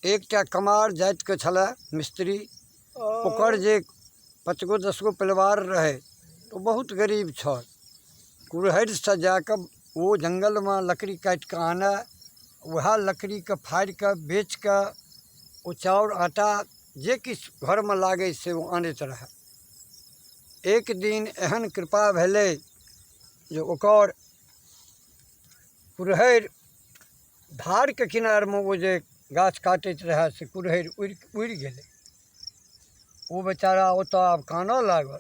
एकटा कमार जातिके छलए मिस्त्री। ओकर जे 5 गो 10 गो परिवार रहै तऽ ओ बहुत गरीब छल। कुरहरिसँ जाकऽ ओ जङ्गलमे लकड़ी काटिकऽ आनय, वएह लकड़ीके फाड़िकऽ बेचिकऽ ओ चाउर आटा जे किछु घरमे लागै से ओ आनैत रहय। एक दिन एहन कृपा भेलै जे ओकर कुरहरि धारके किनारमे ओ जे गाछ काटैत रहए से कुरहरि उड़ि उड़ि गेलै। ओ बेचारा ओतऽ आब कानऽ लागल,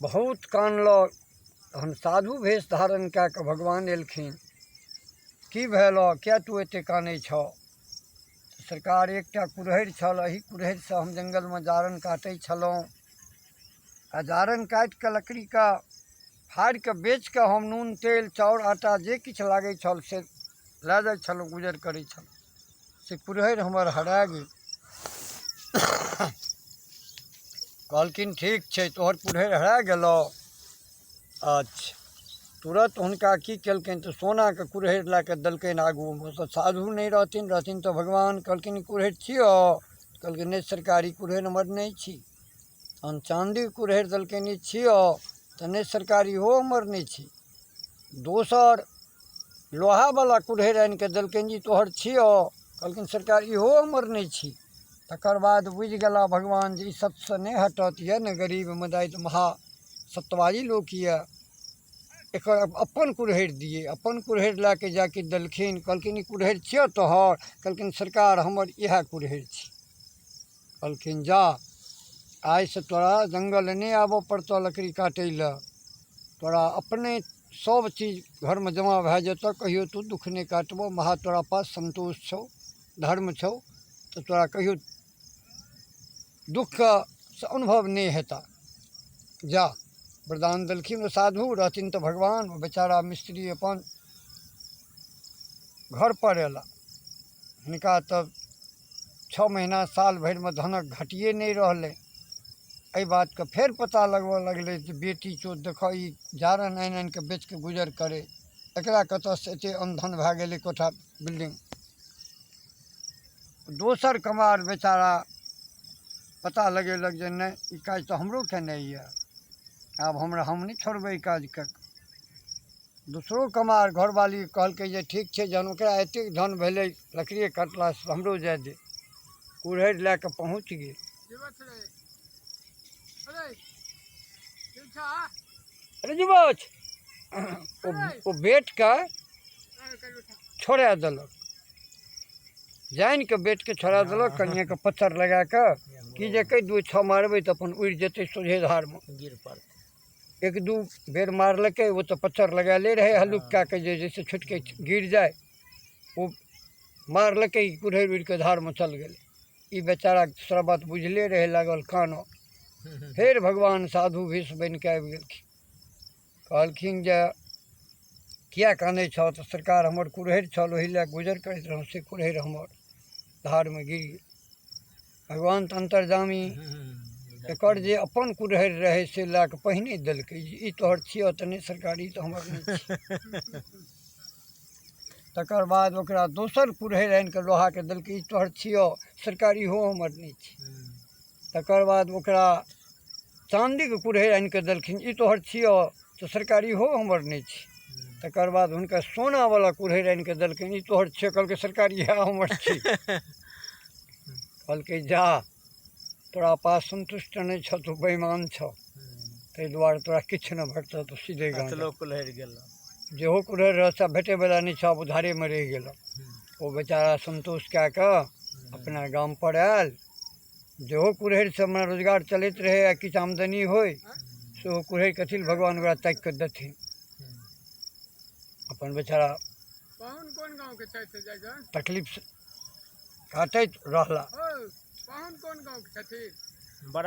बहुत कानलक। तहन साधु भेष धारण कए कऽ भगवान एलखिन। की भेलऽ, किया तू एते कानै छऽ? सरकार, एकटा कुरहरि छल, एहि कुरहरिसँ हम जङ्गलमे जारनि काटै छलहुँ आ जारनि काटि कऽ लकड़ीके फाड़ि कऽ बेच कऽ हम नून तेल चाउर आटा जे किछु लागै छल से लए जाइ छलहुँ, गुजर करै छलहुँ। से कुरहरि हमर हरा गेल। कहलखिन ठीक छै, तोहर कुरहरि हरा गेलौ। अच्छा, तुरत हुनका की केलकनि तऽ सोनाके कुरहरि लए कऽ देलकनि आगूमे। तऽ साधु नहि रहथिन, रहथिन तऽ भगवान। कहलखिन ई कुरहरि छियौ? कहलखिन नहि सरकार, ई कुरहरि हमर नहि छी। तहन चाँदीके कुरहरि देलकनि, ई छियौ? तऽ नहि सरकार, इहो हमर नहि छी। दोसर लोहावला कुरहरि आनि कऽ देलकनि, ई तोहर छियौ? कहलखिन सरकार, इहो हमर नहि छी। तकर बाद बुझि गेला भगवान जे ई सत्यसँ नहि हटत, यए ने गरीब मुदा ई तऽ महा सत्यवादी लोक यए, एकर अपन कुरहरि दियै। अपन कुरहरि लए कऽ जाके देलखिन। कहलखिन ई कुरहरि छियौ तोहर? कहलखिन सरकार, हमर इएह कुरहरि छी। कहलखिन जा, आइसँ तोरा जङ्गल नहि आबऽ पड़तऽ लकड़ी काटै लए, तोरा अपने सब चीज घरमे जमा भए जेतऽ, कहियो तू दुःख नहि काटबऽ। महा तोरा पास सन्तोष छौ, धर्म छौ, तऽ तोरा कहियो दुःखके से अनुभव नहि हेतऽ। जा, वरदान देलखिन ओ साधु, रहथिन तऽ भगवान। ओ बेचारा मिस्त्री अपन घरपर अयला। हिनका तऽ 6 महीना साल भरिमे धनक घटिए नहि रहलै। एहि बातके फेर पता लगबऽ लगलै जे बेटी चोत देखऽ, ई जारनि आनि आनि कऽ बेच कऽ गुजर करै, एकरा कतऽसँ एतेक अनधन भए गेलै कोठा बिल्डिंग। दोसर कमार बेचारा पता लगेलक जे नहि, ई काज तऽ हमरो केनाइ यऽ, आब हमरा हम नहि छोड़बै ई काजके। दोसरो कमार घरवाली कहलकै जे ठीक छै, जहन ओकरा एतेक धन भेलै लकड़िए कटलासँ, हमरो जाय दे। कुरहरि लए कऽ पहुँच गेल। अरे जीवछ, ओ बेटके छोड़ा देलक, जानि कऽ बेटके छोड़ा देलक। कनिएके पत्थर लगा कऽ की जे कहि दू छओ मारबै तऽ अपन उड़ि जेतै सोझे धारमे गिर पड़तै। 1-2 बेर मारलकै, ओ तऽ पत्थर लगेले रहै हल्लुक कए कऽ जे जैसे छुटके गिर जाय। ओ मारलकै, कुरहरि उड़ि कऽ धारमे चल गेलै। ई बेचारा सब बात बुझले रहै, लागल कानऽ। फेर भगवान साधु भेष बनि कऽ आबि गेलखिन। कहलखिन जे किया कानै छह? तऽ सरकार, हमर कुरहरि छल, ओहि लए गुजर करैत रहौं, से कुरहरि हमर धारमे गिर गेल। भगवान तऽ अन्तर्जामी, एकर जे अपन कुरहरि रहै से लए कऽ पहिने देलकै जे ई तोहर छियह? तऽ नहि सरकार, ई तऽ हमर नहि छी। तकर बाद ओकरा दोसर कुरहरि आनि कऽ लोहाके देलकै, ई तोहर छियह? सरकार, इहो हमर नहि छी। तकर बाद ओकरा चाँदीके कुरहरि आनि कऽ देलखिन, ई तोहर छियह? तऽ सरकार, इहो हमर नहि छी। तकर बाद हुनका सोनावला कुरहरि आनि कऽ देलखिन, ई तोहर छियह? कहलकै सरकार, इएह हमर छी। कहलकै जा, तोरा पास सन्तुष्ट नहि छह, तू बेईमान छह, ताहि दुआरे तोरा किछु नहि भेटतह, तू सीधे गाँव जा। कुल्हरि गेल। जेहो कुरहरि रहत से भेटैवला नहि छह, आब उधारेमे रहि गेलह। ओ बेचारा सन्तोष कए कऽ अपना गामपर आयल। जेहो कुरहरिसँ अपना रोजगार चलैत रहै आ किछु आमदनी होइ, सेहो कुरहरि कथी लए भगवान ओकरा ताकि कऽ देथिन। अपन बेचारा पाहुन कोन गाँवके छथि जयगन? तकलीफ काटैत रहला। ओ पाहुन कोन गाँवके छथिन? बड़ा।